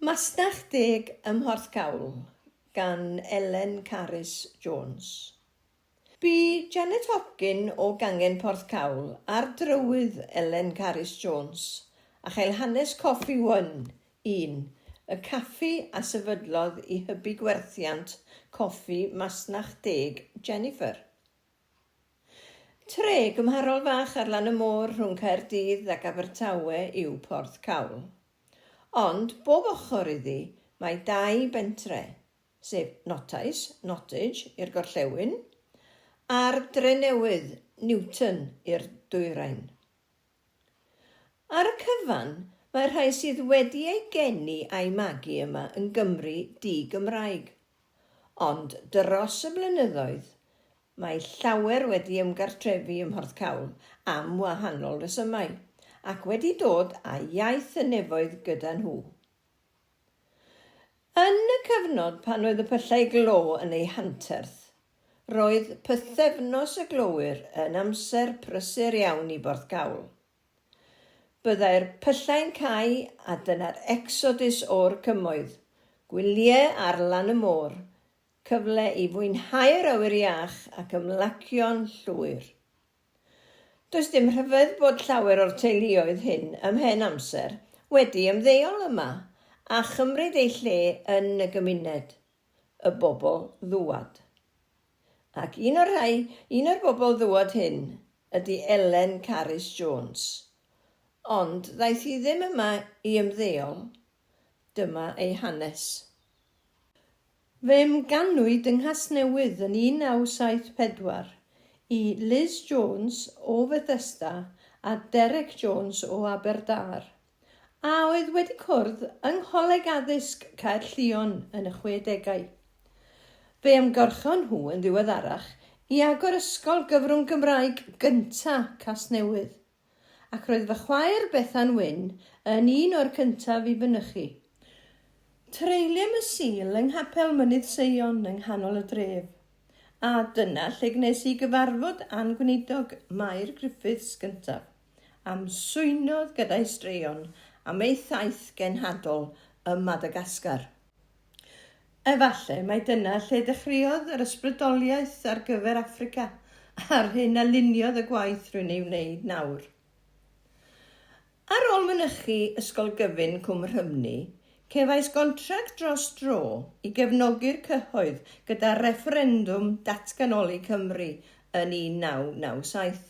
Masnach Deg ym Mhorthcawl gan Elen Carys Jones. Bu Janet Hopkin o gangen Porthcawl ar drywydd Elen Carys Jones a chael hanes Coffi One, un, y caffi a sefydlodd i hybu gwerthiant coffi Masnach Deg Jennifer. Tre gymharol fach ar lan y môr rhwng Caerdydd ac Abertawe yw Porthcawl. Ond, bob ochr iddi, mae dau bentre, sef Notais, Nottage, i'r gorllewin, a'r Drenewydd, Newton, i'r dwyrain. Ar y cyfan, mae'r rhai sydd wedi eu geni a'u magu yma yn Gymry di-Gymraeg. Ond dros y blynyddoedd, mae llawer wedi ymgartrefu ym Mhorthcawl am wahanol resymau, ac wedi dod â iaith y nefoedd gyda nhw. Yn y cyfnod pan oedd y pyllau glo yn eu hanterth, roedd pythefnos y glowyr yn amser prysur iawn i Borthcawl. Byddai'r pyllau'n cau a dyna'r ecsodus o'r cymoedd, gwyliau ar lan y môr, cyfle i fwynhau'r awyr iach ac ymlacio'n llwyr. Does dim rhyfedd bod llawer o'r teuluoedd hyn ymhen amser wedi ymddeol yma a chymryd eu lle yn y gymuned, y bobl ddŵad. Ac un o'r rhai, un o'r bobl ddŵad hyn ydy Elen Carys Jones. Ond ddaeth hi ddim yma i ymddeol, dyma ei hanes. Fe'm ganwyd yng Nghasnewydd yn 1974 i Liz Jones o Fethesda a Derek Jones o Aberdâr, a oedd wedi cwrdd yng Ngholeg Addysg Caerllion yn y chwedegau. Fe ymgyrchon nhw yn ddiweddarach i agor ysgol gyfrwng Gymraeg gynta' Casnewydd. ac roedd fy chwaer Bethan Wyn yn un o'r cyntaf i fynychu. Treuliem y Sul yng Nghapel Mynydd Seion yng nghanol y dref, a dyna lle gwnes i gyfarfod â'n gweinidog Mair Griffiths gyntaf, a'm swynodd gyda'i straeon am ei thaith genhadol ym Madagascar. Efallai mai dyna lle dechreuodd yr ysbrydoliaeth ar gyfer Affrica a'r hyn a luniodd y gwaith rwy'n ei wneud nawr. Ar ôl mynychu Ysgol Gyfun Cwm Rhymni, cefais gontract dros dro i gefnogi'r cyhoedd gyda refferendwm datganoli Cymru yn 1997.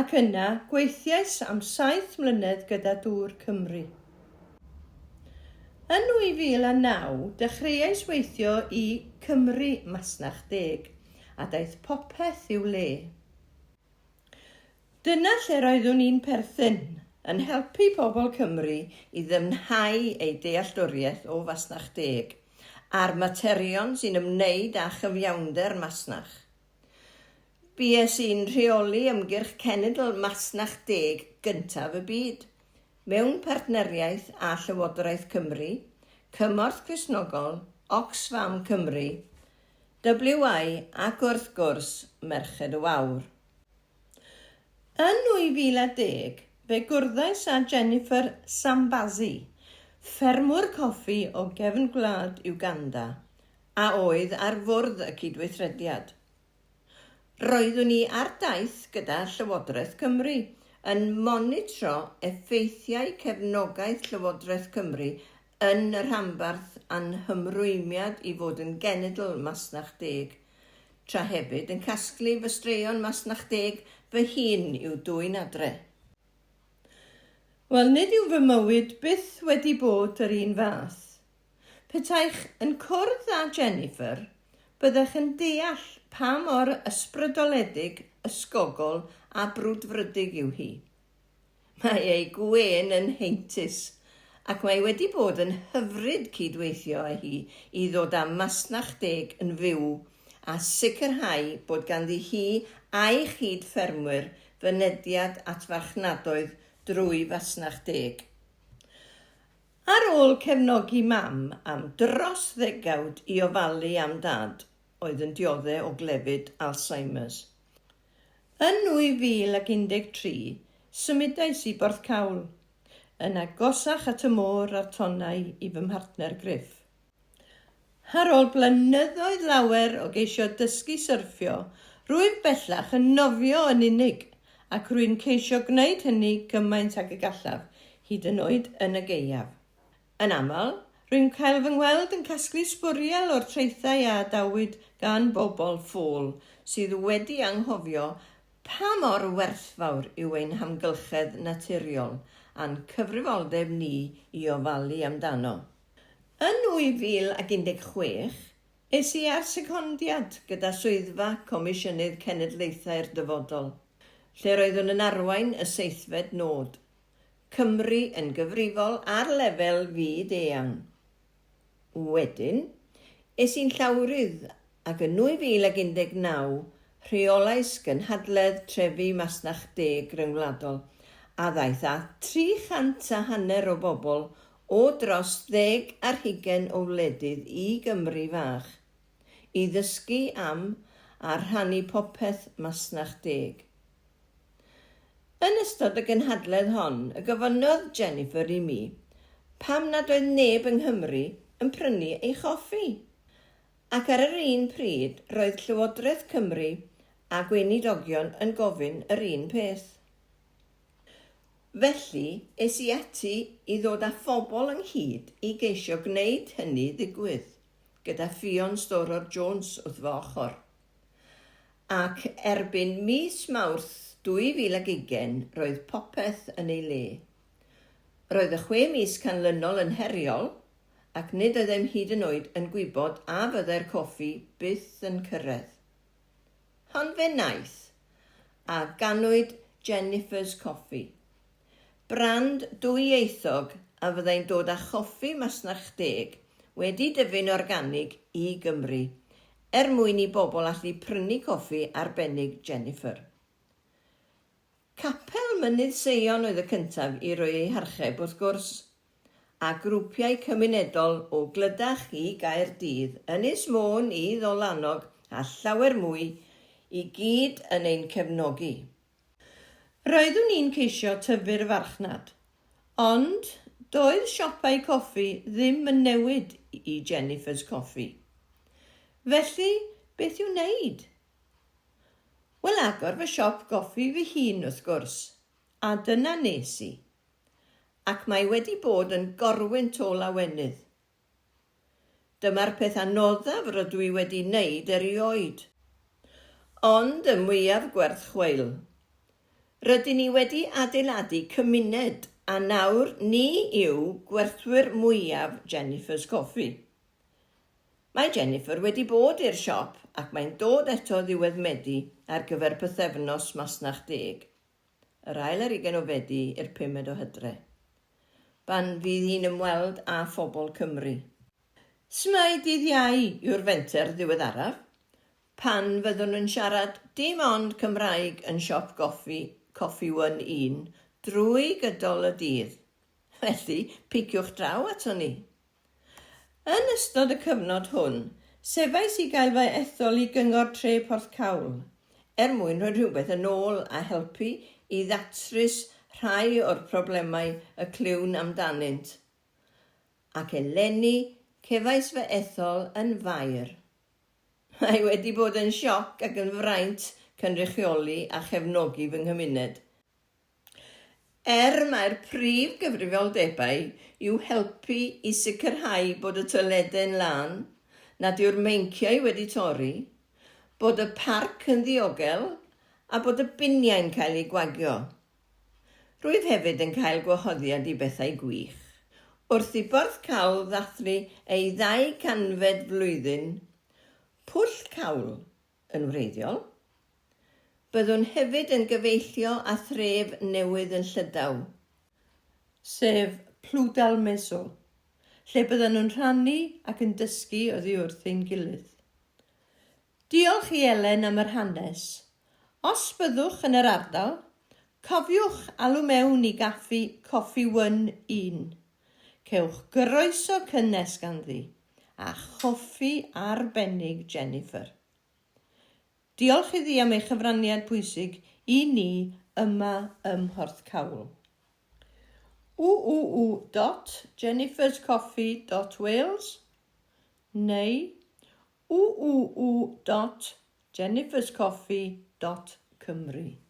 Ac yna, gweithiais am saith mlynedd gyda Dŵr Cymru. Yn 2009, dechreuais weithio i Cymru Masnach Deg, a daeth popeth i'w le. Dyna lle roeddwn i'n perthyn, yn helpu pobl Cymru i ddyfnhau eu dealltwriaeth o Fasnach Deg a'r materion sy'n ymwneud â chyfiawnder masnach. Bues i'n rheoli ymgyrch Cenedl Masnach Deg gyntaf y byd, mewn partneriaeth â Llywodraeth Cymru, Cymorth Cristnogol, Oxfam Cymru, WI ac wrth gwrs, Merched y Wawr. Yn 2010, fe gwrddais â Jennifer Sambazi, ffermwr coffi o gefn gwlad Uganda, a oedd ar fwrdd y cydweithrediad. Roeddwn i ar daith gyda Llywodraeth Cymru, yn monitro effeithiau cefnogaeth Llywodraeth Cymru yn y rhanbarth a'n hymrwymiad i fod yn genedl Masnach Deg, tra hefyd yn casglu fy straeon Masnach Deg fy hun i'w dwyn adre. Wel, nid yw fy mywyd byth wedi bod yr un fath. Petaech yn cwrdd â Jennifer, byddech yn deall pa mor ysbrydoledig, ysgogol a brwdfrydig yw hi. Mae ei gwên yn heintus, ac mae wedi bod yn hyfryd cyd-weithio â hi i ddod â Masnach Deg yn fyw a sicrhau bod ganddi hi a'i chyd-ffermwyr fynediad at farchnadoedd drwy Fasnach Deg. Ar ôl cefnogi mam am dros ddegawd i ofalu am dad oedd yn diodde' o glefyd Alzheimer's, yn 2013 symudais i Borthcawl. yn agosach at y môr a'r tonnau i fy mhartner Griff. Ar ôl blynyddoedd lawer o geisio dysgu syrffio, rwyf bellach yn nofio yn unig, ac rwy'n ceisio gwneud hynny gymaint ag y gallaf, hyd yn oed yn y gaeaf. Yn aml, rwy'n cael fy ngweld yn casglu sbwriel o'r traethau a adawyd gan bobl ffôl sydd wedi anghofio pa mor werthfawr yw ein hamgylchedd naturiol a'n cyfrifoldeb ni i ofalu amdano. Yn 2016, es i ar secondiad gyda Swyddfa Comisiynydd Cenedlaethau'r Dyfodol, lle roeddwn yn arwain y seithfed nod, Cymru yn gyfrifol ar lefel fyd eang. Wedyn, es i'n llawrydd ac yn 2019 rheolais Gynhadledd Trefi Masnach Deg Ryngwladol a ddaeth â 300 a hanner o bobl o dros ddeg ar hugain o wledydd i Gymru fach i ddysgu am a rhannu popeth Masnach Deg. Yn ystod y gynhadledd hon y gofynnodd Jennifer i mi pam nad oedd neb yng Nghymru yn prynu ei choffi, ac ar yr un pryd roedd Llywodraeth Cymru a gweinidogion yn gofyn yr un peth. Felly, es i ati i ddod â phobl ynghyd i geisio gwneud hynny ddigwydd, gyda Ffion Storor Jones wrth fy ochr. Ac erbyn mis Mawrth 2020 roedd popeth yn ei le. Roedd y chwe mis canlynol yn heriol ac nid oeddem hyd yn oed yn gwybod a fyddai'r coffi byth yn cyrraedd. Ond fe wnaeth, a ganwyd Jennifer's Coffee. Brand dwyieithog a fyddai'n dod â choffi Masnach Deg wedi dyfu'n organig i Gymru, er mwyn i bobl allu prynu coffi arbennig Jennifer. Capel Mynydd Seion oedd y cyntaf i roi ei harcheb wrth gwrs, a grwpiau cymunedol o Glydach i Gaerdydd, Ynys Môn i Ddolanog a llawer mwy i gyd yn ein cefnogi. Roeddwn i'n ceisio tyfu'r farchnad, ond doedd siopau coffi ddim yn newid i Jennifer's Coffee. Felly, beth i'w wneud? Wel, agor fy siop goffi fy hun, wrth gwrs, a dyna nes i. Ac mae wedi bod yn gorwynt o lawenydd. Dyma'r peth anoddaf rydw i wedi wneud erioed. Ond y mwyaf gwerth chweil. Rydyn ni wedi adeiladu cymuned a nawr ni yw gwerthwyr mwyaf Jennifer's Coffee. Mae Jennifer wedi bod i'r siop ac mae'n dod eto ddiwedd Medi ar gyfer Pythefnos Masnach Deg. yr ail ar ugain o Fedi i'r pumed o Hydre. Pan fydd hi'n ymweld â phobl Cymru. S'mae dydd Iau yw'r fenter ddiweddaraf, pan fyddwn yn siarad dim ond Cymraeg yn siop goffi Coffi One Un drwy gydol y dydd. Felly, piciwch draw aton ni! Yn ystod y cyfnod hwn, sefais i gael fy ethol i Gyngor Tre Porthcawl, er mwyn rhoi rhywbeth yn ôl a helpu i ddatrys rhai o'r problemau y clywn amdanynt. Ac eleni, cefais fy ethol yn Faer. Mae wedi bod yn sioc ac yn fraint cynrychioli a chefnogi fy nghymuned. Er mai'r prif gyfrifoldebau yw helpu i sicrhau bod y toiledau'n lân, nad yw'r meinciau wedi torri, bod y parc yn ddiogel a bod y biniau'n cael eu gwagio. Rwyf hefyd yn cael gwahoddiad i bethau gwych. Wrth i Borthcawl ddathlu ei ddau canfed flwyddyn, Pwll Cawl yn wreiddiol. Byddwn hefyd yn gyfeillio â thref newydd yn Llydaw, sef Ploudalmézeau, lle byddan nhw'n rhannu ac yn dysgu oddi wrth ein gilydd. Diolch i Elen am yr hanes. Os byddwch yn yr ardal, cofiwch alw mewn i gaffi Coffi One Un. Cewch groeso cynnes ganddi, a choffi arbennig Jennifer. Diolch iddi am ei chyfraniad pwysig i ni yma ym Mhorthcawl. www.jenniferscoffee.wales neu www.jenniferscoffee.cymru.